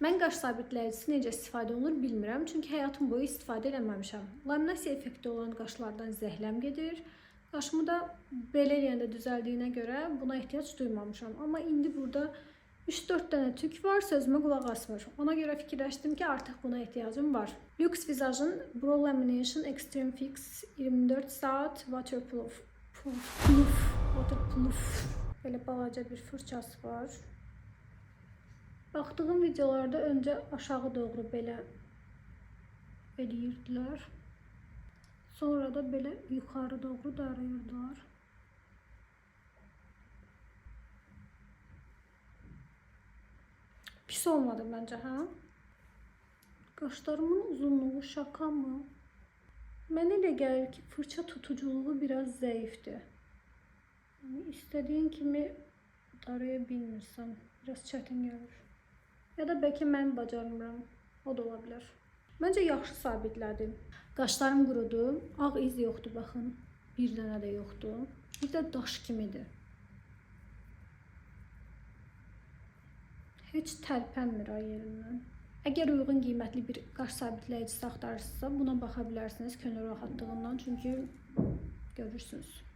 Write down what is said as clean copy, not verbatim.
Mən qaş sabitləyicisi necə istifadə olunur bilmirəm, çünki həyatım boyu istifadə eləməmişəm. Laminasiya effekti olan qaşlardan zəhləm gedir. Qaşımı da belə eləyəndə düzəldiyinə görə buna ehtiyac duymamışam. Amma indi burada 3-4 dənə tük var, sözümə qulaq asmır. Ona görə fikirləşdim ki, artıq buna ehtiyacım var. Luxvisage-ın Brow Lamination Extreme Fix 24 saat waterproof proof, waterproof belə balaca bir fırçası var. Baxdığım videolarda öncə aşağı doğru belə eləyirdilər. Sonra da belə yuxarı doğru darayırdılar. Pis olmadı məncə, hə? Qaşlarımın uzunluğu şaka mı? Mənə elə gəlir ki, fırça tutuculuğu biraz zəifdir. Yəni istədiyin kimi daraya bilmirsən. Biraz çətin gəlir. Ya da bəlkə mən bacarmıram. O da ola bilər. Məncə yaxşı sabitlədim. Qaşlarım qurudu. Ağ iz yoxdur, baxın. Bir dənə də yoxdur. Bir də daş kimidir. Heç tərpənmir ay yerindən. Əgər uyğun qiymətli bir qaş sabitləyicisi axtarırsınızsa, buna baxa bilərsiniz könül rahatlığından. Çünki görürsünüz.